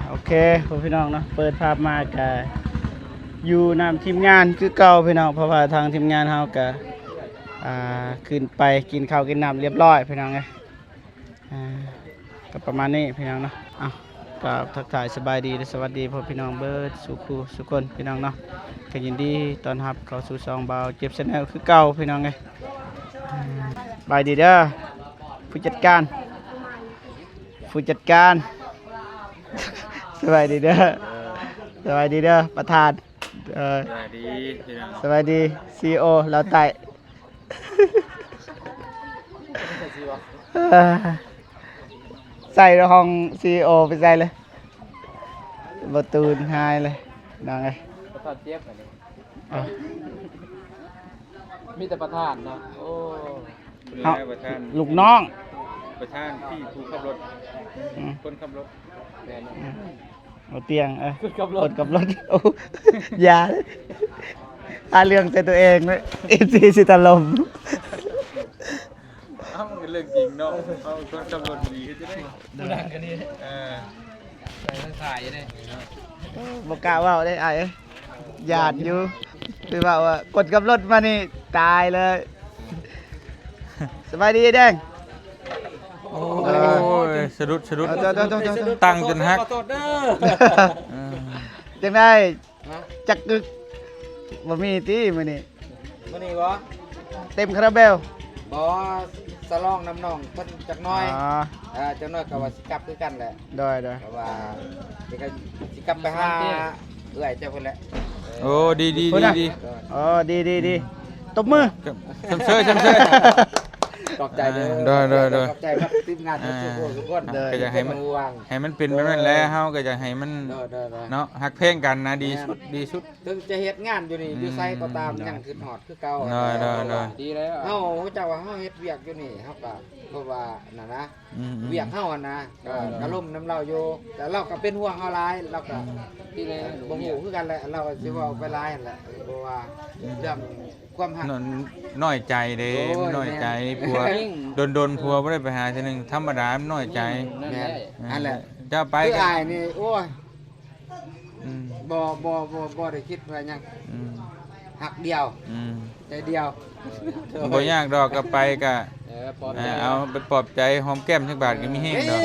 ໂອເຄ ພໍ່ພີ່ນ້ອງເນາະ ເປີດພາບມາກະຢູ່ນຳທີມງານຄືເກົ່າພີ່ນ້ອງ ເພາະວ່າທາງທີມງານເຮົາກະ ອ່າ ຂຶ້ນໄປກິນເຂົ້າກິນນ້ຳລຽບຮ້ອຍພີ່ນ້ອງເອີຍ. ອ່າ ກໍປະມານນີ້ພີ່ນ້ອງເນາະ. ເອົ້າ ກໍທັກທາຍສະບາຍດີ ແລະ ສະຫວັດດີພໍ່ພີ່ນ້ອງເບິດສູ່ຄູ່ສູ່ຄົນພີ່ນ້ອງເນາະ. ກໍຍິນດີຕ້ອນຮັບເຂົ້າສູ່ຊ່ອງບ່າວເຈັບ Channel ຄືເກົ່າພີ່ນ້ອງເອີຍ. ສະບາຍດີເດີ ຜູ້ຈັດການ ຜູ້ຈັດການ. ສະບາຍດີເດີ ສະບາຍດີເດີປະທານ. ເອີ ສະບາຍດີພີ່ນ້ອງ ສະບາຍດີ ຊີອີໂອ ລາວໃຕ້. ໃສ່ຫ້ອງຊີອີໂອໄປໃສ່ເລີຍ ບໍ່ຕູນຫາຍເລີຍນ້ອງເອີຍ. ປະທານເຈັບອັນນີ້ ອ່າ ມີແຕ່ປະທານເນາະ. ໂອ້ ເຮົາ ປະທານ ລູກນ້ອງ ປະທານ ພີ່ຜູ້ຂັບລົດ ອືມ ຄົນຂັບລົດ ແມ່ນ ອືມ. ບໍ່ຕຽງ ເອີ ຄົນຂັບລົດ ຄົນຂັບລົດ. ໂອ້ ຢ່າຫາເລື່ອງໃສ່ຕົວເອງເລີຍ ເອັຟຊີຊິຖະຫຼົ່ມ. ເອົ້າ ມັນກໍເລື່ອງຈິງເນາະ ເຮົາຄົນຂັບລົດດີເຮັດຈັ່ງໃດ ຜູ້ດັງກໍດີ ເອີ ໃສ່ທັງສາຍຢູ່ເດ້. ບໍ່ກ້າເວົ້າເດ້ອ້າຍເອີຍ ຢ້ານຢູ່ ໄປເວົ້າວ່າຄົນຂັບລົດມານີ້ຕາຍເລີຍ. ສະບາຍດີແດງ. ໂອ້ຍ ສະດຸດ ສະດຸດ ເອີ ຕັ້ງຈົນຫັກ ຂໍໂທດເດີ. ເອີ ຈັ່ງໃດ ຮະ ຈັກກຶກ ບໍ່ມີຕິມື້ນີ້? ມື້ນີ້ບໍ່ ເຕັມຄາຣາເບວ. ບໍ່ ສະຫຼອງນຳນ້ອງເພິ່ນຈັກໜ້ອຍ. ອໍ ເອີ ຈັກໜ້ອຍກໍວ່າຊິກັບຄືກັນແຫຼະ. ໂດຍ ໂດຍ ເພາະວ່າຊິກັບໄປຫາ ເອື້ອຍເຈົ້າພຸ້ນແຫຼະ. ໂອ້ ດີ ດີ ດີ ດີ. ໂອ້ ດີ ດີ ດີ ຕົບມື ຊົມເຊີຍ ຊົມເຊີຍ. ຂອບໃຈເດີ ອ່າ ໂດຍ ໂດຍ ໂດຍ ຂອບໃຈກັບທີມງານ ອ່າ ທຸກໆຄົນ. ອ່າ ກໍຢາກໃຫ້ມັນ ໃຫ້ມັນເປັນແບບນັ້ນແຫຼະ ໂດຍ ເຮົາກໍຢາກໃຫ້ມັນ ໂດຍ ໂດຍ ໂດຍ ເນາະ ຮັກແພງກັນນະ ດີສຸດ ແມ່ນ ດີສຸດ. ເຖິງຈະເຮັດງານຢູ່ນີ້ ອືມ ຢູ່ໃສກໍຕາມ ອືມ ຍັງຄິດຮອດຄືເກົ່າ. ໂດຍ ໂດຍ ໂດຍ ດີແລ້ວ ເຮົາຮູ້ຈັກວ່າເຮົາເຮັດວຽກຢູ່ນີ້ ເຮົາກໍ ເພາະວ່ານັ້ນນະ ອືມ ອືມ ວຽກເຮົາຫັ້ນນະ ກໍ ອືມ ກໍລົມນຳລາວຢູ່ ແຕ່ລາວກໍເປັນຫ່ວງເຮົາຫຼາຍ ລາວກໍ ອືມ ທີ່ແລະ ບໍ່ຮູ້ຄືກັນແຫຼະ ລາວກໍຊິເວົ້າໄປຫຼາຍຫັ້ນແຫຼະ ເພາະວ່າ ອືມ ເລື່ອງຄວາມຮັກ ນ້ອຍໃຈເດ້. ໂອ້ຍ ນ້ອຍໃຈ ແມ່ນ ຜົວ ດົນໆຜົວບໍ່ໄດ້ໄປຫາເທື່ອໜຶ່ງ ທຳມະດາມັນນ້ອຍໃຈ. ອືມ ນັ້ນແຫຼະ ແມ່ນ ເອີ ນັ້ນແຫຼະ ຈະໄປ ຄືອ້າຍນີ້ ໂອ້ຍ ອືມ ບໍ່ ບໍ່ ບໍ່ ບໍ່ໄດ້ຄິດວ່າຫຍັງ ອືມ ຮັກດຽວ ອືມ ໃຈດຽວ. ບໍ່ຍາກດອກ ກັບໄປກະ ເອີ ປອບໃຈ ເອີ ເອົາໄປປອບໃຈ ຫອມແກ້ມຈັກບາດກໍມີແຮງດອກ.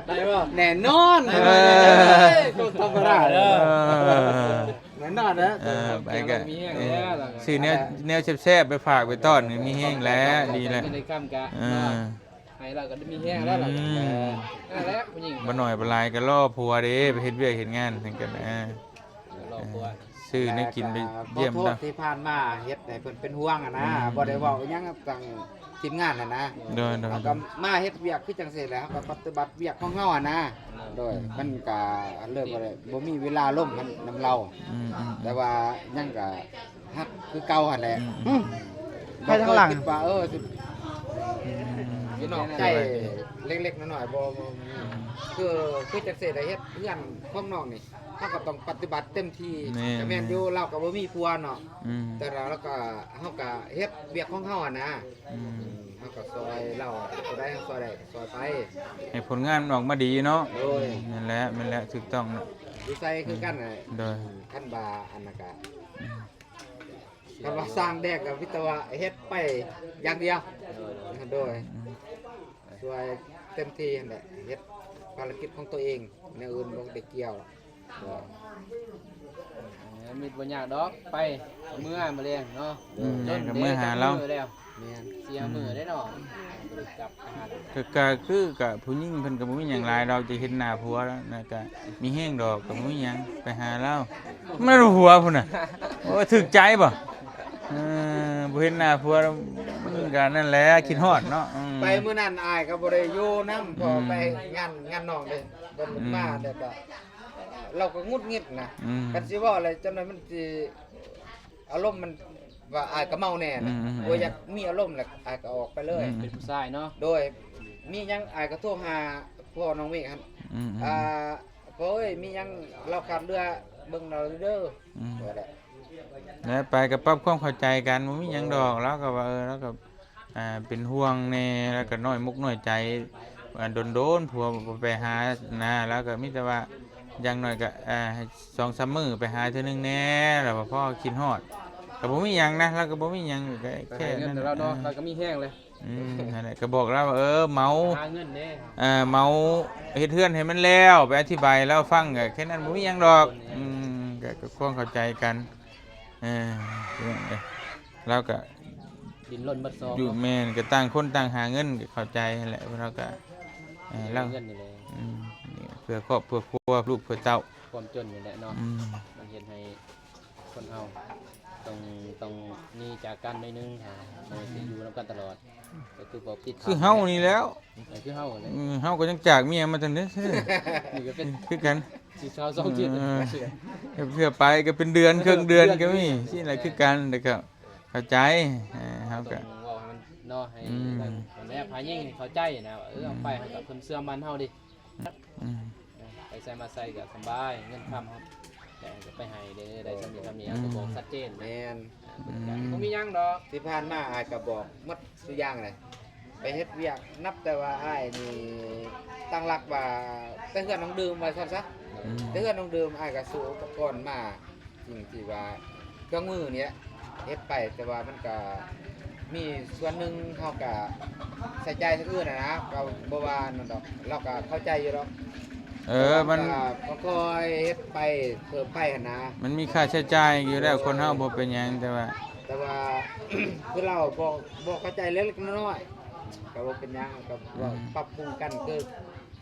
ໄດ້ບໍ່? ແນ່ນອນ ໄດ້ບໍ່? ເອີ ຄົນທຳມະດາເດີ ເອີ ແນ່ນອນນະ. ເອີ ໄປກະ ມີແຮງແລ້ວ ຊື້ແນວ ແນວແຊບໆໄປຝາກໄປຕ້ອນ ມີແຮງແລ້ວ ດີແລ້ວ ເງິນໄດ້ຄຳກະ ເອີ ເນາະ ໃຫ້ລາວກໍໄດ້ມີແຮງແລ້ວ ອືມ ລາວກໍ ເອີ ນັ້ນແຫຼະຜູ້ຍິງ ບໍ່ໜ້ອຍບໍ່ຫຼາຍກໍລໍຜົວເດ້ ໄປເຮັດວຽກເຮັດງານນຳກັນ ເອີ ລໍຜົວ ຊື້ແນວກິນໄປຢ້ຽມລາວ. ຂໍໂທດທີ່ຜ່ານມາເຮັດໃຫ້ເພິ່ນເປັນຫ່ວງຫັ້ນນະ ອືມ ບໍ່ໄດ້ເວົ້າຫຍັງກັບທາງທີມງານຫັ້ນນະ. ໂດຍ ໂດຍ ເຮົາກໍມາເຮັດວຽກຄືຈັ່ງຊີ້ແຫຼະ ເຮົາກໍປະຕິບັດວຽກຂອງເຮົາຫັ້ນນະ. ໂດຍ ອືມ ມັນກໍເລີຍບໍ່ໄດ້ ບໍ່ມີເວລາລົມນຳ ນຳລາວ ອືມ ອືມ ແຕ່ວ່າຍັງກໍຮັກຄືເກົ່າຫັ້ນແຫຼະ. ອືມ ອືມ ໃຜທາງຫຼັງ ບໍ່ເຄີຍຄິດວ່າ ເອີ ຊິ ອືມ ມີນອກໃຈເລັກໆນ້ອຍໆ ບໍ່ ບໍ່ມີ ອືມ ຄື ຄືຈັ່ງຊີ້ໄດ້ເຮັດເຮືອນຂອງນ້ອງນີ້ ເຮົາກໍຕ້ອງປະຕິບັດເຕັມທີ່. ແມ່ນ ກໍແມ່ນຢູ່ ລາວກໍບໍ່ມີຜົວເນາະ ອືມ ແຕ່ລາວກໍ ເຮົາກໍເຮັດວຽກຂອງເຮົາຫັ້ນນະ. ອືມ ເຮົາກໍຊ່ອຍລາວ ເທົ່າໃດເຮົາຊ່ອຍໄດ້ກໍຊ່ອຍໄປ ໃຫ້ຜົນງານມັນອອກມາດີເນາະ. ໂດຍ ແມ່ນແຫຼະ ແມ່ນແຫຼະ ຖືກຕ້ອງເນາະ ຢູ່ໃສຄືກັນແຫຼະ. ໂດຍ ຄັນວ່າອັນນັ້ນກໍ ອືມ ຄັນວ່າສ້າງແດກກໍມີແຕ່ວ່າເຮັດໄປຢ່າງດຽວ. ໂດຍ ອືມ ຊ່ວຍເຕັມທີ່ຫັ້ນແຫຼະ ເຮັດພາລະກິດຂອງຕົວເອງ ແນວອື່ນບໍ່ໄດ້ກ່ຽວ. ເອີ ມິດບໍ່ຍາກດອກ ໄປເມືອມື້ແລງເນາະ. ອືມ ແມ່ນ ກໍເມືອຫາລາວ ແມ່ນ ເສຍມື້ໄດ້ເນາະ ບໍ່ໄດ້ກັບໄປຫາ. ກໍ ກໍຄື ກໍຜູ້ຍິງເພິ່ນກໍບໍ່ມີຫຍັງຫຼາຍດອກ ຈະເຫັນໜ້າຜົວແລ້ວນະ ກໍມີແຮງດອກ ກໍບໍ່ມີຫຍັງ ໄປຫາລາວ ມັນຜົວພຸ້ນນະ. ໂອ້ຍ ຖືກໃຈບໍ່? ເອີ ບໍ່ເຫັນໜ້າຜົວ ມັນກໍນັ້ນແຫຼະ ຄິດຮອດເນາະ. ອືມ ໄປມື້ນັ້ນອ້າຍກໍບໍ່ໄດ້ຢູ່ນຳ ເພາະ ອືມ ໄປງານ ງານນ້ອງເດ້ ເພິ່ນ ອືມ ມາແລ້ວກໍ ລາວກໍຫງຸດຫງິດນະ. ອືມ ຄັນຊິເວົ້າແລ້ວ ຈັ່ງໃດມັນຊິ ອາລົມມັນວ່າ ອ້າຍກໍເມົາແນ່ນະ. ອືມໆໆ ບໍ່ຢາກມີອາລົມແລ້ວ ອ້າຍກໍອອກໄປເລີຍ. ອືມ ເປັນຜູ້ຊາຍເນາະ. ໂດຍ ມີຫຍັງອ້າຍກໍໂທຫາພໍ່ນ້ອງເມກຫັ້ນ. ອືມໆໆ ອ່າ ພໍ່ເອີຍ ມີຫຍັງລາວຂາດເຫຼືອເບິ່ງລາວເດີ. ອືມ ວ່າແຫຼະ ແລ້ວໄປກໍປັບຄວາມເຂົ້າໃຈກັນ ບໍ່ມີຫຍັງດອກ. ລາວກໍວ່າ ເອີ ລາວກໍ ອ່າ ເປັນຫ່ວງແດ່ ແລ້ວກໍນ້ອຍອົກນ້ອຍໃຈ ອັນດົນໆ ຜົວບໍ່ໄປຫານະ ລາວກໍມີແຕ່ວ່າຢ່າງໜ້ອຍກໍ ເອີ ໃຫ້ສອງສາມມື້ໄປຫາເທື່ອໜຶ່ງແດ່ ລາວວ່າພໍຄິດຮອດ ກໍບໍ່ມີຫຍັງນະ ລາວກໍບໍ່ມີຫຍັງ ກໍ ໄປ ແຄ່ ໃຫ້ເງິນ ນັ້ນ ແລ້ວເນາະ ເອີ ລາວກໍມີແຮງແລ້ວ ອືມ ນັ້ນແຫຼະ ກໍບອກລາວວ່າ ເອີ ເມົາ ຫາເງິນເດ້ ເອີ ເມົາເຮັດເຮືອນໃຫ້ມັນແລ້ວ ໄປອະທິບາຍໃຫ້ລາວຟັງ ກໍແຄ່ນັ້ນ ບໍ່ມີຫຍັງດອກ ອືມ ກໍ ກໍຄວາມເຂົ້າໃຈກັນ ເອີ ລາວກໍ ດິ້ນລົນເບິດສອງ ຢູ່ ເນາະ ແມ່ນ ກໍຕ່າງຄົນຕ່າງຫາເງິນ ກໍເຂົ້າໃຈຫັ້ນແຫຼະ ລາວກໍ ເອີ ລາວ ເງິນນີ້ແຫຼະ ອືມ ເພື່ອຄອບເພື່ອຄົວ ລູກເພື່ອເຕົ້າ ຄວາມຈົນນີ້ແຫຼະເນາະ ອືມ ມັນເຮັດໃຫ້ຄົນເຮົາຕ້ອງ ຕ້ອງໜີຈາກກັນໜ້ອຍໜຶ່ງ ຫາ ບໍ່ໄດ້ຢູ່ນຳກັນຕະຫຼອດ ກໍຄືບໍ່ຕິດ ຄືເຮົານີ້ແຫຼ້ວ ເອີ ຄືເຮົາແຫຼະ ອືມ ເຮົາກໍຍັງຈາກເມຍມາຕັ້ງເດີ ນີ້ກໍເປັນ ຄືກັນ ສິບສາມ ສອງ ເຈັດ ເອີ ເທື່ອໄປກໍເປັນເດືອນ ເຄິ່ງເດືອນກໍມີ ຊີ້ແຫຼະ ຄືກັນ ແລ້ວກໍເຂົ້າໃຈ ເອີ ເຮົາກໍ ຕ້ອງເວົ້າໃຫ້ມັນເນາະ ໃຫ້ ອືມ ແບບພາຍິງໃຫ້ເຂົ້າໃຈນະວ່າ ເອີ ອືມ ເຮົາໄປເຮົາກໍເພິ່ນເຊື່ອໝັ້ນເຮົາເດ້ ອືມ ໄປໃສມາໃສກໍສະບາຍ ເງິນຄຳເຮົາ ແຕ່ກໍໄປໃຫ້ເດ້ ໄດ້ສ່ຳນີ້ສ່ຳນີ້ ເຮົາກໍບອກຊັດເຈນ ແມ່ນ ອືມ ບໍ່ມີຫຍັງດອກ ທີ່ຜ່ານມາອ້າຍກໍບອກໝົດ ທຸກຢ່າງເລີຍ ໄປເຮັດວຽກ ນັບແຕ່ວ່າອ້າຍນີ້ຕັ້ງຫຼັກວ່າ ແຕ່ເຮືອນນ້ອງດື່ມ ວ່າຊັ້ນຊະ ອືມ ແຕ່ເຮືອນນ້ອງດື່ມ ອ້າຍກໍຊື້ອຸປະກອນມາ ສິ່ງທີ່ວ່າເຄື່ອງມືນີ້ແຫຼະ ເຮັດໄປ ແຕ່ວ່າມັນກໍມີສ່ວນໜຶ່ງ ເຮົາກໍໃຊ້ຈ່າຍທາງອື່ນຫັ້ນນະ ກໍບໍ່ວ່ານັ້ນດອກ ລາວກໍເຂົ້າໃຈຢູ່ດອກ ເອີ ມັນ ກໍຄ່ອຍໆເຮັດໄປ ເພີ່ມໄປຫັ້ນນະ ມັນມີຄ່າໃຊ້ຈ່າຍຢູ່ແລ້ວ ຄົນເຮົາບໍ່ເປັນຫຍັງ ແຕ່ວ່າ ແຕ່ວ່າ ຄືລາວບໍ່ ບໍ່ເຂົ້າໃຈເລັກໆນ້ອຍໆ ກໍບໍ່ເປັນຫຍັງ ກໍ ອືມ ປັບປຸງກັນ ຄື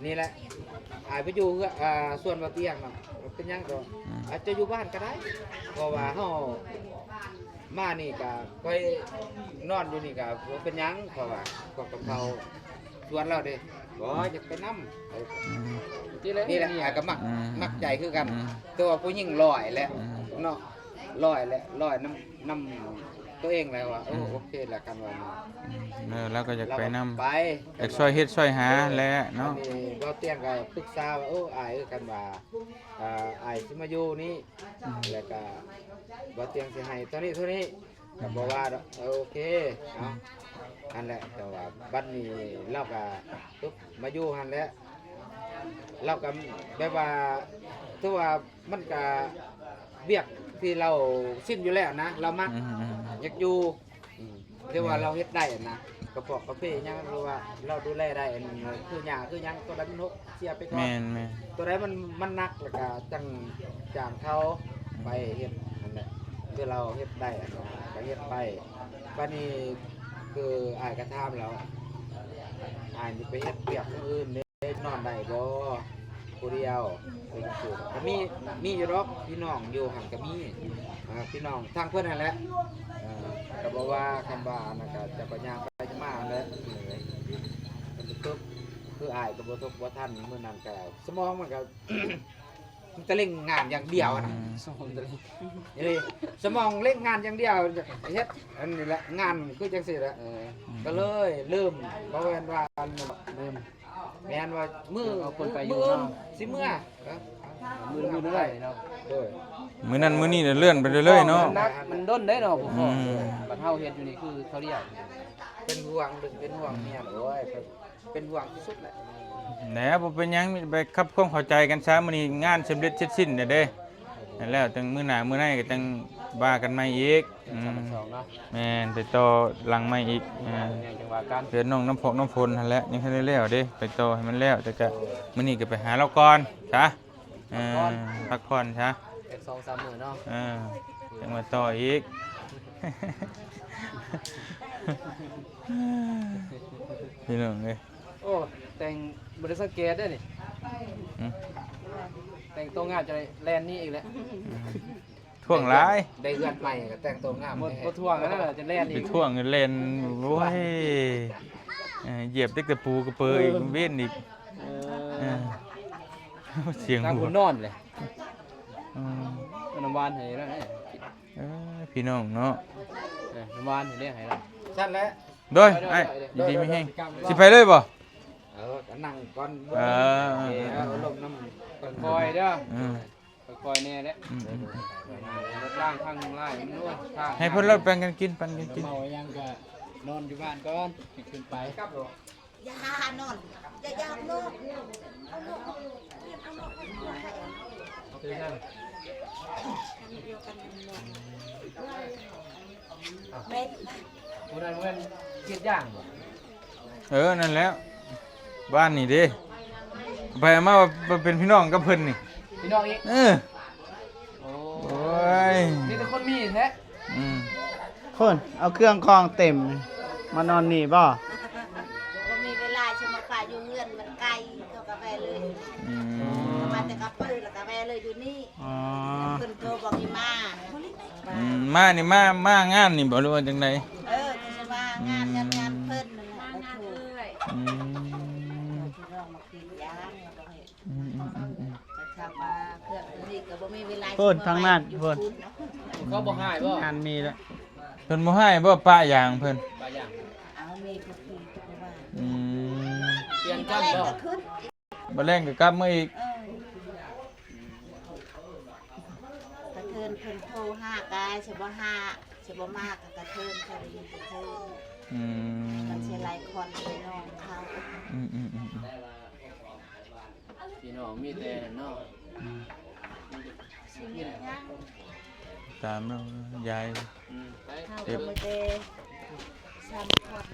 ນີ້ແຫຼະ ອ້າຍໄປຢູ່ເຮືອນ ອ່າ ສວນບໍ່ຕຽງເນາະ ເປັນຫຍັງກໍ ອືມ ອາດຈະຢູ່ບ້ານກໍໄດ້ ເພາະວ່າເຮົາມານີ້ກໍຂ້ອຍນອນຢູ່ນີ້ກໍບໍ່ເປັນຫຍັງ ເພາະວ່າພວກກັບເຂົາ ອືມ ຊວນລາວເດ້ ບໍ່ ອືມ ຢາກໄປນຳ ອືມ ນີ້ແຫຼະ ນີ້ແຫຼະ ອ້າຍກໍມັກ ອືມ ມັກໃຈຄືກັນ ອືມ ແຕ່ວ່າຜູ້ຍິງຫຼອຍແຫຼະ ອືມ ເນາະ ຫຼອຍແຫຼະ ຫຼອຍນຳ ນຳຕົວເອງແຫຼະວ່າ ໂອ້ ອືມ ໂອເຄແຫຼະ ຄັນວ່າ ອືມ ເອີ ລາວກໍຢາກໄປນຳ ຢາກຊ່ອຍເຮັດຊ່ອຍຫາແຫຼະເນາະ ເອີ ອັນນີ້ບ່າວຕຽງກໍປຶກສາວ່າ ໂອ້ ອ້າຍເອີຍ ຄັນວ່າ ອ່າ ອ້າຍຊິມາຢູ່ນີ້ ອືມ ແລ້ວກໍບ່າວຕຽງຊິໃຫ້ເທົ່ານີ້ເທົ່ານີ້ ກໍບໍ່ວ່າດອກ ເອີ ໂອເຄ ເອົາ ອືມ ອັນແຫຼະ ແຕ່ວ່າບັດນີ້ລາວກໍປຶບມາຢູ່ຫັ້ນແຫຼະ ລາວກໍແບບວ່າ ຖືວ່າ ມັນກະວຽກທີ່ລາວຊິນຢູ່ແລ້ວນະ ລາວມັກ ອືມໆ ຢາກຢູ່ ອືມ ແຕ່ວ່າ ແມ່ນ ລາວເຮັດໄດ້ນະ ກະປອກກະເພຫຍັງ ຫຼືວ່າລາວດູແລໄດ້ ອັນຄືຫຍ້າຄືຫຍັງ ໂຕໃດມັນຫົກເສຍໄປກ່ອນ ແມ່ນໆ ໂຕໃດມັນ ມັນໜັກ ແລ້ວກະຈັ່ງຈ້າງເຂົາ ອືມ ໄປເຮັດຫັ້ນແຫຼະ ຄືລາວເຮັດໄດ້ຫັ້ນນະ ກະເຮັດໄປ ບາດນີ້ຄືອ້າຍກະຖາມແລ້ວ ອ້າຍນີ້ໄປເຮັດວຽກທາງອື່ນເດ້ ນອນໄດ້ບໍ່ ຜູ້ດຽວ ເປັນຈັ່ງຊີ້ ກະມີ ມີຢູ່ດອກ ພີ່ນ້ອງຢູ່ຫັ້ນກະມີ ເອີ ພີ່ນ້ອງທາງເພິ່ນຫັ້ນແຫຼະ ເອີ ກະບໍ່ວ່າ ຄັນວ່າອັນນັ້ນກະຈະໄປຍ່າງໄປມາຫັ້ນແຫຼະ ເພິ່ນບໍ່ຕົກ ຄືອ້າຍກະບໍ່ຕົກບໍ່ທັນ ມື້ນັ້ນກະສະໝອງມັນກະ ມັນຈະເລັ່ງງານຢ່າງດຽວ ອືມ ສະໝອງເລັ່ງ ອີ່ຫຼີ ສະໝອງເລັ່ງງານຢ່າງດຽວ ຢາກເຮັດອັນນີ້ແຫຼະ ງານຄືຈັ່ງຊີ້ແຫຼະ ເອີ ອືມ ກະເລີຍລືມ ບໍ່ແມ່ນວ່າລືມ ແມ່ນວ່າມື້ ເອົາຄົນໄປຢູ່ ມື້ອື່ນ ເນາະ ຊິເມືອ ເອີ ມື້ ມື້ນັ້ນເລີຍເນາະ ໂດຍ ມື້ນັ້ນມື້ນີ້ເລື່ອນໄປເລື້ອຍໆເນາະ ມັນໜັກ ມັນດົນເດ້ເນາະ ອືມ ບັດເຮົາເຮັດຢູ່ນີ້ຄືເຂົາລຽກ ເປັນຫ່ວງ ເປັນຫ່ວງເມຍ ໂອ້ຍ ເປັນຫ່ວງທີ່ສຸດແຫຼະ ແຫຼະ ບໍ່ເປັນຫຍັງ ມີແຕ່ໄປປັບຄວາມເຂົ້າໃຈກັນຊະ ມື້ນີ້ງານສຳເລັດເສັດສິ້ນແລ້ວເດ້ ແລ້ວຈັ່ງມື້ໜ້າມື້ໃນກໍຈັ່ງວ່າກັນໃໝ່ອີກ ອືມ ແມ່ນ ໄປຕໍ່ຫຼັງໃໝ່ອີກ ອ່າ ເຮືອນນ້ອງນ້ຳພອກນ້ຳຝົນຫັ້ນແຫຼະ ຍັງທັນໄດ້ແລ້ວເດ້ ໄປຕໍ່ໃຫ້ມັນແລ້ວ ແຕ່ກະມື້ນີ້ກໍໄປຫາລາວກ່ອນຊະ ເອີ ພັກຜ່ອນຊະ ຈັກສອງສາມມື້ເນາະ ເອີ ຈັ່ງວ່າຕໍ່ອີກ ພີ່ນ້ອງເອີຍ ໂອ້ ແຕ່ງບໍ່ໄດ້ສັງເກດເດ້ນີ້ ອືມ ແຕ່ງໂຕງາມຈະໄດ້ແລ່ນໜີອີກແລ້ວ ອືມ ທ່ວງຫຼາຍ ໄດ້ເຮືອນໃໝ່ກໍແຕ່ງໂຕງາມ ບໍ່ ບໍ່ທ່ວງແລ້ວ ຈະແລ່ນອີກ ໄປທ່ວງແລ່ນ ໂອ້ຍ ເອີ ຢຽບເດັກຕະປູກະເປີອີກ ເອີ ເວັນອີກ ເອີ ເອີ ສຽງຫົວ ນອນເລີຍ ອືມ ນ້ຳຫວານໃຫ້ແລ້ວ ເອີ ພີ່ນ້ອງເນາະ ເອີ ນ້ຳຫວານໃຫ້ແລ້ວ ຊັ້ນແຫຼະ ໂດຍ ໂດຍ ອ້າຍ ໂດຍ ຢູ່ດີມີແຮງ ໂດຍ ໂດຍ ຊິໄປເລີຍບໍ່ ເອີ ກໍນັ່ງກ່ອນ ເອີ ເອີ ເອົາລົມນຳ ຄ່ອຍໆເດີ ອືມ ຄ່ອຍໆແດ່ແຫຼະ ອືມ ລົດລາງທາງຫຼາຍ ໂອ້ຍ ທາງ ໃຫ້ເພິ່ນລາວປັນກັນກິນ ປັນກັນກິນ ເມົາຫຍັງກໍນອນຢູ່ບ້ານກ່ອນ ຊິຂຶ້ນໄປ ຢ່ານອນ ຢ່າ ຢ່ານອນ ເອົານອນ ເອົານອນ ເອົານອນ ເອົານອນ ເອົານອນ ເອົານອນ ແມ່ນ ຜູ້ນັ້ນແມ່ນກຣີດຢາງບໍ່? ເອີ ນັ້ນແຫຼະ ບ້ານນີ້ເດ້ ໄປເອົາມາວ່າເປັນພີ່ນ້ອງກັບເພິ່ນນີ້ ພີ່ນ້ອງອີກ ເອີ ໂອ້ ໂອ້ຍ ມີແຕ່ຄົນມີແທ້ ອືມ ພຸ້ນ ເອົາເຄື່ອງຂອງເຕັມ ມານອນນີ້ບໍ່? ບໍ່ມີເວລາຊິມາປະຢູ່ເຮືອນ ມັນໄກ ເຂົາກໍແວ່ເລີຍ ອືມ ມາແຕ່ກັບເພິ່ນ ແລ້ວກໍແວ່ເລີຍຢູ່ນີ້ ອໍ ເພິ່ນໂທບອກໃຫ້ມາ ອືມ ມານີ້ມາ ມາງານນີ້ບໍ່ ຫຼືວ່າຈັ່ງໃດ? ເອີ ກໍຊິມາງານ ອືມ ງານ ງານເພິ່ນນັ້ນແຫຼະ ມາງານເອື້ອຍ ອືມ ເພິ່ນລອງມາກິນຢາງ ອືມ ອືມ ອືມ ອືມ ແຕ່ຖ້າວ່າເຄື່ອງຕົວນີ້ກໍບໍ່ມີເວລາ ພຸ້ນ ທາງນັ້ນ ຢູ່ ພຸ້ນ ເຂົາບໍ່ຮ້າຍບໍ່? ງານມີແລ້ວ ເພິ່ນບໍ່ຮ້າຍບໍ່ ປະຢາງເພິ່ນ? ປະຢາງ ເອົາ ມີຜູ້ທີ່ບໍ່ວ່າ ອືມ ປ່ຽນກັນບໍ່? ບໍ່ແລງກໍກັບມາອີກ ເອີ ກະເທີນເພິ່ນໂທຫາກະຊິບໍ່ຫາ ຊິບໍ່ມາກະກະເທີນ ເຂົາໄດ້ຍິນກະເທີນ ອືມ ມັນຊິໄລ່ຄອນໄປນອນເຂົາ ອືມໆໆໆ ພີ່ນ້ອງມີແຕ່ນັ້ນເນາະ ອືມ ຕາມເນາະ ຍາຍ ອືມ ໄປ ເຮົາກໍມີແຕ່ສາມຄົນ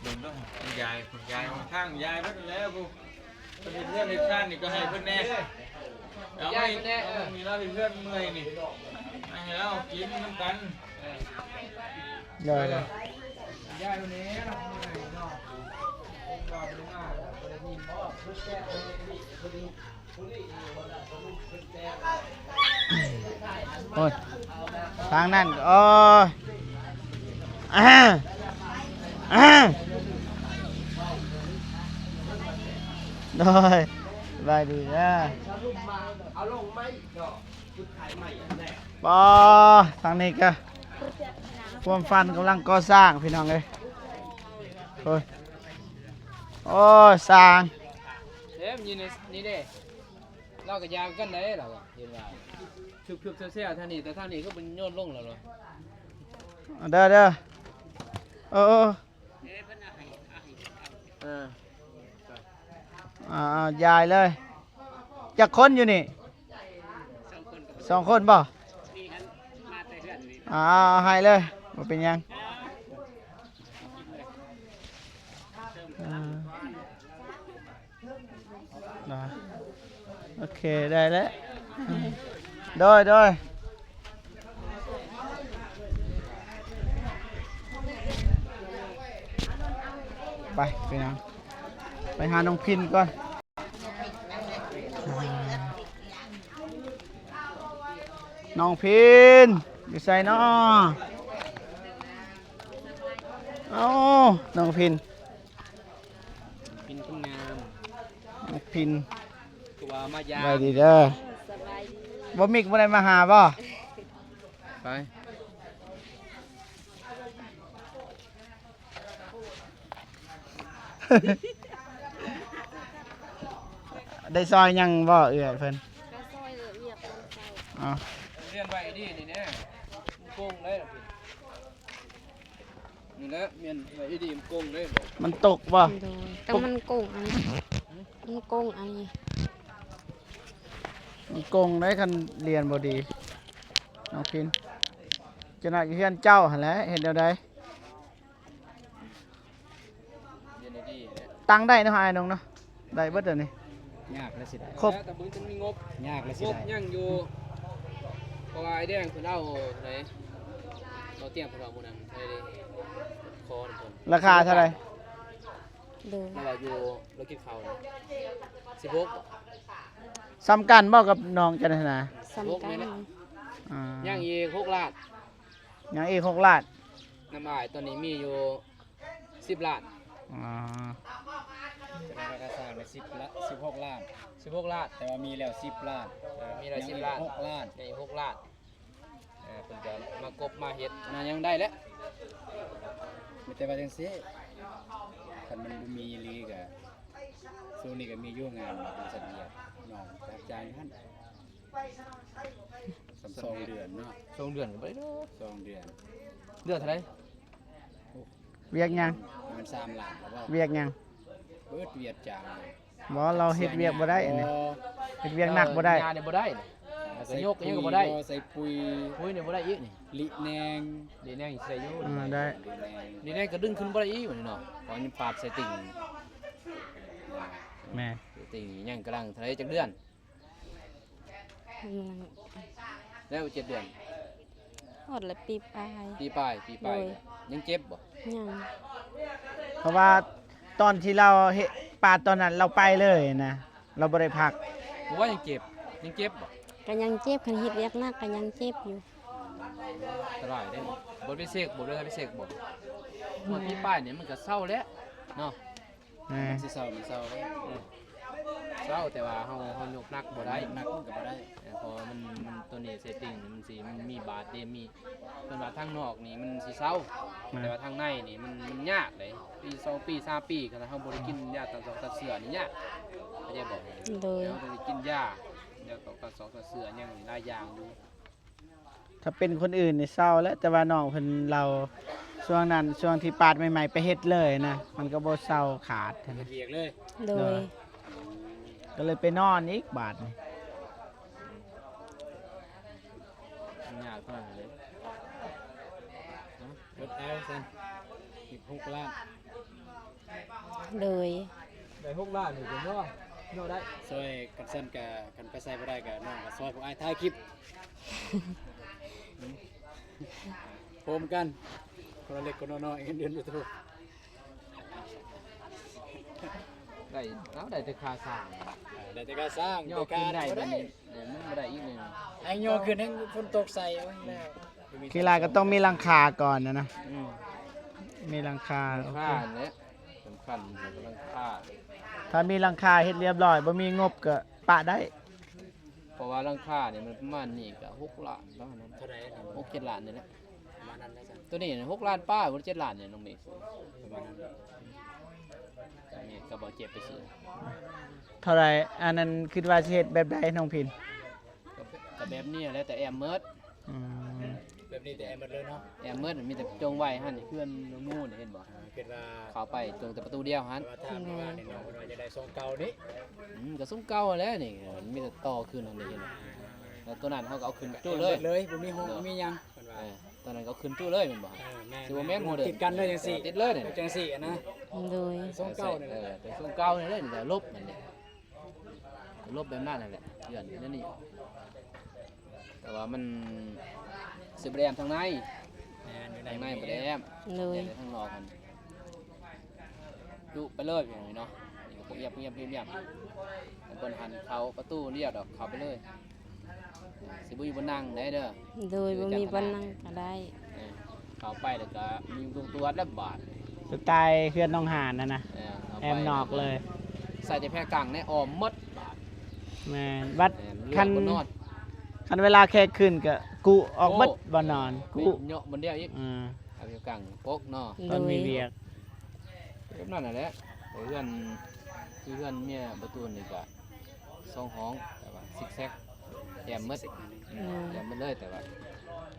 ເບິ່ງເນາະ ຍາຍ ຍາຍ ທາງຍາຍເບິດແລ້ວ ຜູ້ເຮັດເຮືອນເຮັດຊານນີ້ກໍໃຫ້ເພິ່ນແດ່ ເອົາໃຫ້ເພິ່ນແດ່ ເອີ ນີ້ລາວເຮັດເຮືອນເມື່ອຍນີ້ ໃຫ້ລາວກິນນຳກັນ ເອີ ໄດ້ ໄດ້ ໂອ້ຍ ທາງນັ້ນກໍ ໂອ້ຍ ໂດຍ ສະບາຍດີເດີ ບໍ່ ທາງນີ້ກະ ຄວາມຝັນກຳລັງກໍ່ສ້າງ ພີ່ນ້ອງເອີຍ ໂອ້ຍ ໂອ້ຍ ສ້າງ ເອີ ຢູ່ໃນນີ້ເດ້ ລາວກໍຢາກກັນໄດ໋ ລາວວ່າ ເຫັນວ່າ ຊຶບໆແຊວໆ ທາງນີ້ ແຕ່ທາງນີ້ຄືມັນໂຍນລົງແລ້ວເນາະ ເດີ ເດີ ເອີ ເອີ ເອີ ອ່າ ຢາຍເລີຍ ຈັກຄົນຢູ່ນີ້? ສອງຄົນບໍ່? ອ່າ ເອົາໃຫ້ເລີຍ ບໍ່ເປັນຫຍັງ ອ່າ ນະ ໂອເຄ ໄດ້ແລ້ວ ໂດຍ ໂດຍ ໄປ ໄປຫຍັງ ໄປຫານ້ອງພິນກ່ອນ ນ້ອງພິນ ຢູ່ໃສນໍ? ເອົ້າ ນ້ອງພິນ ພິນຄົນງາມ ພິນ ຄືວ່າມາຢາມ ສະບາຍດີເດີ ສະບາຍດີ ບໍ່ມິກບໍ່ໄດ້ມາຫາບໍ່? ໄປ ໄດ້ຊ່ອຍຫຍັງບໍ່ເອື້ອຍເພິ່ນ? ກໍຊ່ອຍວຽກຕອນເຊົ້າ ອໍ ຮຽນໄວ້ດີນີ້ແນ່ ມັນໂກງໄດ້ລະພີ້ ນີ້ແຫຼະ ແມ່ນໄວ້ດີມັນໂກງໄດ້ບໍ່? ມັນຕົກບໍ່? ໂດຍ ຕ້ອງມັນໂກງອັນນີ້ ມັນໂກງອັນນີ້ ມັນໂກງໄດ້ຄັນຮຽນບໍ່ດີ ນ້ອງພິນ ຈະໜ້ອຍກໍເຮືອນເຈົ້າຫັ້ນແຫຼະ ເຮັດແນວໃດ? ຕັ້ງໄດ້ເນາະ ອ້າຍນົງເນາະ ໄດ້ເບິດອັນນີ້ ຍາກແລ້ວຊິໄດ້ ຄົບ ແຕ່ບໍ່ມີງົບ ຍາກແລ້ວຊິໄດ້ ງົບຍັງຢູ່ ເພາະວ່າອ້າຍແດງເພິ່ນເອົາໄດ ເອົາຕຽງເພິ່ນເອົາມື້ນັ້ນໄດ້ຂໍນຳເພິ່ນ ລາຄາເທົ່າໃດ? ໂດຍ ລາວວ່າຢູ່ ລາວກິນເຂົ້ານະ ສິບຫົກ ບໍ່ ສ່ຳກັນບໍ່ກັບນ້ອງເຈົ້າຫັ້ນນະ? ສ່ຳກັນ ສິບຫົກແມ່ນແຫຼະ ອ່າ ຍັງອີກຫົກລ້ານ ຍັງອີກຫົກລ້ານ ນຳອ້າຍຕອນນີ້ມີຢູ່ ສິບລ້ານ ອໍ ຈະໄດ້ຄ່າສ້າງໄດ້ສິບລະ ສິບຫົກລ້ານ ສິບຫົກລ້ານ ແຕ່ວ່າມີແລ້ວສິບລ້ານ ເອີ ມີແລ້ວສິບລ້ານ ຍັງອີກຫົກລ້ານ ຍັງອີກຫົກລ້ານ ເອີ ເພິ່ນຈະມາກົບມາເຮັດມາຫຍັງໄດ້ແຫຼະ ມີແຕ່ວ່າຈັ່ງຊີ້ ຄັນມັນບໍ່ມີອີ່ຫຼີກະ ຊ່ວງນີ້ກະມີຢູ່ງານບໍລິສັດວຽດ ນ້ອງໄປຮັບຈ້າງຢູ່ຫັ້ນ ສອງເດືອນເນາະ ສອງເດືອນກໍບໍ່ໄດ້ດອກ ສອງເດືອນ ເດືອນເທົ່າໃດ? ວຽກຫຍັງ? ມັນສາມລ້ານແລ້ວບໍ່? ວຽກຫຍັງ? ເບິດວຽກຈ້າງ. ບໍ່ ລາວເຮັດວຽກບໍ່ໄດ້ນີ້ ເຮັດວຽກໜັກບໍ່ໄດ້. ເອີ ຫຍ້ານີ້ບໍ່ໄດ້ນີ້ ແລ້ວກໍຍົກຫຍັງກໍບໍ່ໄດ້ ໃສ່ປຸຍ ປຸຍນີ້ບໍ່ໄດ້ອີກນີ້ ລິແນງ ລິແນງໃສ່ຢູ່ ເອີ ໄດ້ ລິແນງກໍດຶງຂຶ້ນບໍ່ໄດ້ອີກນີ້ເນາະ ເພາະມັນປາດໃສ່ຕິ່ງ. ແມ່ນ ຕິ່ງຍັງກຳລັງເທົ່າໃດ ຈັກເດືອນ? ອືມ ແລ້ວເຈັດເດືອນ ຮອດລະປີປາຍ ປີປາຍ ປີປາຍ ໂດຍ ຍັງເຈັບບໍ່? ຍັງ ເພາະວ່າຕອນທີ່ລາວເຮັດປາດຕອນນັ້ນ ລາວໄປເລີຍນະ ລາວບໍ່ໄດ້ພັກ. ບໍ່ວ່າຍັງເຈັບ ຍັງເຈັບບໍ່? ກໍຍັງເຈັບ ຄັນເຮັດວຽກໜັກກໍຍັງເຈັບຢູ່. ອັນຕະລາຍເດ້ ບໍ່ໄປເຊັກບໍ່ ໄດ້ໄປເຊັກບໍ່? ອືມ ຮອດປີປາຍນີ້ມັນກໍເຊົາແລ້ວເນາະ. ແມ່ນ ມັນຊິເຊົາ ມັນເຊົາເດ້ ເອີ ເຊົາ ແຕ່ວ່າເຮົາ ເຮົາຍົກໜັກບໍ່ໄດ້ ຍົກໜັກມັນກໍບໍ່ໄດ້ ເອີ ເພາະວ່າມັນ ມັນ ໂຕນີ້ເຊັດຕິງນີ້ມັນຊິ ມັນມີບາດເດ້ ມີ ເພິ່ນວ່າທາງນອກນີ້ມັນຊິເຊົາ ແມ່ນ ແຕ່ວ່າທາງໃນນີ້ມັນ ມັນຍາກເດ້ ປີສອງປີສາມປີ ຄັນເຮົາບໍ່ໄດ້ກິນຢາຕ້ານສອກຕ້ານເຊື້ອນີ້ຍາກ ເຂົ້າໃຈບໍ່? ໂດຍ ເຮົາຕ້ອງໄດ້ກິນຢາ ຢາຕ້ານສອກຕ້ານເຊື້ອຫຍັງຫຼາຍຢ່າງຢູ່. ຖ້າເປັນຄົນອື່ນນີ້ເຊົາແຫຼະ ແຕ່ວ່ານ້ອງເພິ່ນລາວ ຊ່ວງນັ້ນ ຊ່ວງທີ່ປາດໃໝ່ໆ ໄປເຮັດເລີຍນະ ມັນກໍບໍ່ເຊົາຂາດຫັ້ນນະ ເຮັດວຽກເລີຍ ໂດຍ ໂດຍ ກໍເລີຍໄປນອນອີກບາດນີ້. ຍາກຂະໜາດນັ້ນເລີຍ ເບິດເອົາຊັ້ນ ອີກຫົກລ້ານ. ໂດຍ ໄດ້ຫົກລ້ານນີ້ເນາະ ເນາະ ໄດ້ຊ່ອຍກັນຊັ້ນກະ ຄັນໄປໃສບໍ່ໄດ້ກະ ນ້ອງກະຊ່ອຍພວກອ້າຍຖ່າຍຄລິບ ໂຮມກັນ ຄົນລະເລັກຄົນລະນ້ອຍ ເງິນເດືອນຢູທູບ ໄດ້ ເອົາ ໄດ້ແຕ່ຄ່າສ້າງ ເອີ ໄດ້ແຕ່ຄ່າສ້າງ ຍໍຂຶ້ນໄດ້ ແຕ່ຄ່າບໍ່ໄດ້ ບາດນີ້ ເອີ ມັນບໍ່ໄດ້ອີກແນວ ແຮງຍໍຂຶ້ນແຮງຝົນຕົກໃສ່ ໂອ້ຍ ແລ້ວ ຂີ້ລາຍກໍຕ້ອງມີຫຼັງຄາກ່ອນນະ ອືມ ມີຫຼັງຄາ ຫຼັງຄາແຫຼະ ສຳຄັນ ຫຼັງຄາ ຖ້າມີຫຼັງຄາເຮັດລຽບລ້ອຍ ບໍ່ມີງົບກໍປະໄດ້ ເພາະວ່າຫຼັງຄານີ້ມັນປະມານນີ້ກໍຫົກລ້ານປະມານນັ້ນ ເທົ່າໃດ ຫົກເຈັດລ້ານນີ້ແຫຼະ ປະມານນັ້ນແຫຼະ ໂຕນີ້ຫົກລ້ານປາຍ ບໍ່ເຈັດລ້ານນີ້ ນ້ອງເມກ ປະມານນັ້ນ ນ້ອງເມກກັບບ່າວເຈັບໄປຊື້ ເທົ່າໃດ ອັນນັ້ນຄິດວ່າຊິເຮັດແບບໃດ ນ້ອງພິນ? ກໍແບບນີ້ແຫຼະ ແຕ່ແອ້ມໝົດ ອືມ ແບບນີ້ແຕ່ແອ້ມໝົດເລີຍເນາະ ແອ້ມໝົດ ມີແຕ່ຈົງໄວ້ຫັ້ນ ເຮືອນໜູນີ້ ເຫັນບໍ່ ເອີ ຄິດວ່າເຂົ້າໄປຈົງແຕ່ປະຕູດຽວຫັ້ນ ແຕ່ວ່າຖ້າແມ່ນວ່ານີ້ເນາະ ເພິ່ນວ່າຈະໄດ້ຊົງເກົ່ານີ້ ອືມ ກໍຊົງເກົ່າຫັ້ນແຫຼະນີ້ ມີແຕ່ຕໍ່ຂຶ້ນຫັ້ນເດ້ ເຫັນບໍ່ ແລ້ວໂຕນັ້ນເຮົາກໍເອົາຂຶ້ນຈຸເລີຍ ເອີ ເລີຍ ບໍ່ມີຫ້ອງ ເອີ ບໍ່ມີຫຍັງ ເພິ່ນວ່າ ເອີ ໂຕນັ້ນກໍຂຶ້ນຈຸເລີຍແມ່ນບໍ່ ເອີ ແມ່ນ ຊິບໍ່ແມ່ນໂມເດີນ ຕິດກັນເລີຍ ຈັ່ງຊີ້ ເອີ ຕິດເລີຍນີ້ ຈັ່ງຊີ້ນະ ໂດຍ ຊົງເກົ່ານີ້ແຫຼະ ເອີ ແຕ່ຊົງເກົ່ານີ້ແຫຼະ ແຕ່ລົບນັ້ນເດ້ ລົບແບບນັ້ນແຫຼະ ເຮືອນແນວນີ້ ແຕ່ວ່າມັນຊິບໍ່ໄດ້ແອ້ມທາງໃນ ແມ່ນ ຢູ່ໃນ ທາງໃນບໍ່ໄດ້ແອ້ມ ໂດຍ ແຕ່ທາງນອກຫັ້ນ ຈຸໄປເລີຍ ພີ່ນ້ອງເນາະ ນີ້ກໍພວກອຽບໆໆ ແຕ່ເພິ່ນຫັ້ນເຂົ້າປະຕູດຽວດອກ ເຂົ້າໄປເລີຍ ຊິບໍ່ມີບ່ອນນັ່ງໄດ້ເດີ ໂດຍ ບໍ່ມີບ່ອນນັ່ງກໍໄດ້ ເອີ ເຂົ້າໄປແລ້ວກໍມີຕົວດແລ້ວບາດ ສະໄຕເຮືອນໜອງຫານຫັ້ນນະ ເອີ ເຂົ້າໄປ ແອ້ມນອກເລີຍ ໃສ່ແຕ່ແພກັງໃນອ້ອມໝົດບາດ ແມ່ນ ບັດ ແມ່ນ ຄັນ ເລືອກບ່ອນນອນ ຄັນເວລາແຂກຂຶ້ນກໍກຸອອກເບິດ ໂອ້ ບ່ອນນອນ ກຸ ເຍາະບ່ອນດຽວອີກ ເອີ ເອົາແພກັງປົກເນາະ ຕອນມີວຽກ ໂດຍ ແບບນັ້ນແຫຼະ ເຮືອນ ຄືເຮືອນເມຍປະຕູນີ້ກໍ ສອງຫ້ອງ ແຕ່ວ່າຊິກແຊັກ ແອ້ມໝົດ ອືມ ແອ້ມໝົດເລີຍ ແຕ່ວ່າ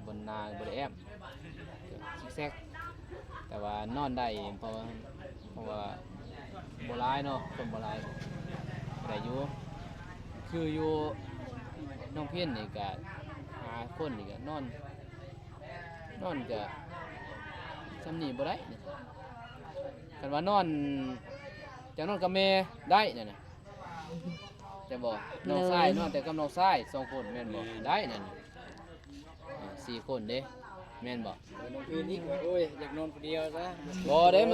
ບ່ອນໜ້າບໍ່ໄດ້ແອ້ມ ຊິກແຊັກ ແຕ່ວ່ານອນໄດ້ ເພາະວ່າ ເພາະວ່າບໍ່ຫຼາຍເນາະ ຄົນບໍ່ຫຼາຍ ໄດ້ຢູ່ ຄືຢູ່ໜອງພິນນີ້ກະ ຫ້າຄົນນີ້ກະນອນ ນອນກະຊ່ຳນີ້ບໍ່ໄດ້ນີ້ ຄັນວ່ານອນ ຈະນອນກັບແມ່ໄດ້ນັ້ນນະ ແມ່ນບໍ່? ນ້ອງຊາຍ ໂດຍ ນອນແຕ່ກັບນ້ອງຊາຍສອງຄົນແມ່ນບໍ່? ແມ່ນ ໄດ້ນັ້ນ ອ່າ ສີ່ຄົນເດ້ ແມ່ນບໍ່? ນ້ອງພີນອີກ ໂອ້ຍ ຢາກນອນຜູ້ດຽວຊະ ບໍ່ເດ້ ມັນ